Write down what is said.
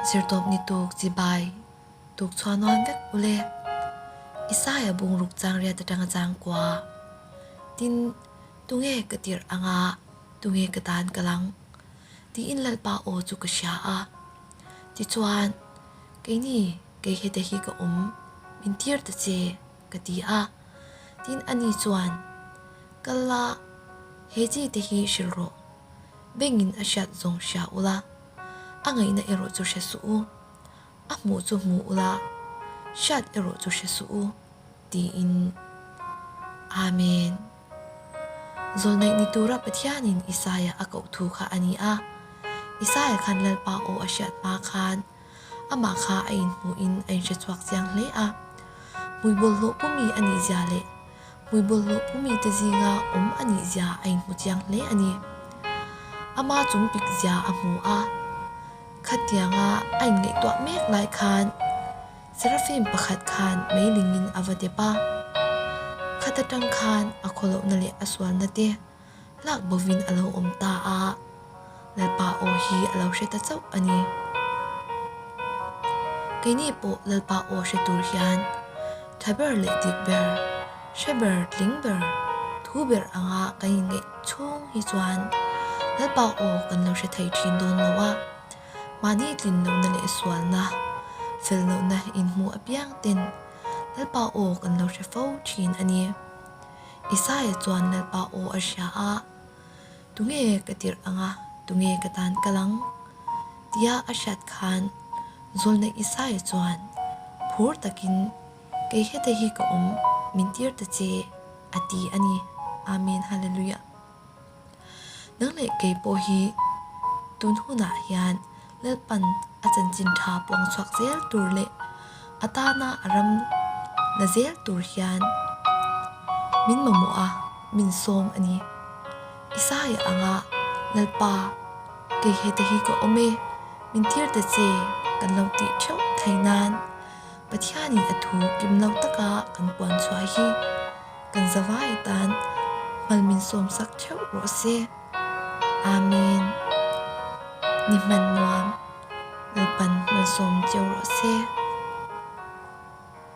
Zirtawpni tuk chibai tuk chhuahnuam vek ule. Isaiah bungruk chang riat atanga chang kua. Tin, tunge ka tirh anga tunge ka tan ka lang? Tiin Lalpa aw chu ka hria a. Tichuan, keini kei hete hi ka awm, min tir ta che, ka ti a. Tin, ani chuan, Kal la, he chi te hi hrilh rawh. Bengin a hriat zawng hria ula, a ngaihna erawh chu hre suh u. A hmuh chu hmu ula, hriat erawh chu hre suh u, tiin. Amen. Zawlnaih ni tura Pathianin Isaia a koh thu kha a ni a. Isaia khan Lalpa aw a hriat hma khan amah kha a inhmuhin a inhre chhuak chiang hle a. Hmuibawlhhlawh pumi a nih zia leh hmuibawlhhlawh pumite zinga awm a nih zia a inhmu chiang hle a ni. Ama chung pik zia a hmu a. Khatianga a inngaihtuah mek lai khan Serafim pakhat khan meilingin a va dep a. Khat atang khan a khawlohna leh a sualna te lak bovin a lo awm ta a, Lalpa aw hi a lo hre ta chauh a ni. Keini pawh Lalpa aw hre tur hian tha ber leh dik ber, hre ber, tling ber, thu ber anga kan inngaih chhung hi chuan Lalpa aw kan lo hre thei thin dawn lo a, mahni tlin lohna leh sualna, fel lohna inhmuh apiang ten Lalpa aw kan lo hre fo thin a ni. Isaia chuan Lalpa aw a hria a, Tunge ka tirh anga tunge ka tan kal ang? tia a hriat khan Zawlna Isaia chuan phur takin Kei heta hi ka awm, min tir ta che, a ti a ni. Amen Hallelujah. Nang leh kei pawh hi tun hunah hian Lalpan a chanchin tha puang chhuak zel tur leh a tana a ram la zel tur hian min mamawh a, min sawm a ni. Isaia anga Lalpa kei heta hi ka awm e, min tir ta che kan lo tih theuh thei nan Pathianin a thu kim lo taka kan puan chhuah hi kan zavai tan hmal min sawm sak theuh rawh se. Amen. Ni hman nuam Lalpan malsawm cheu rawh se.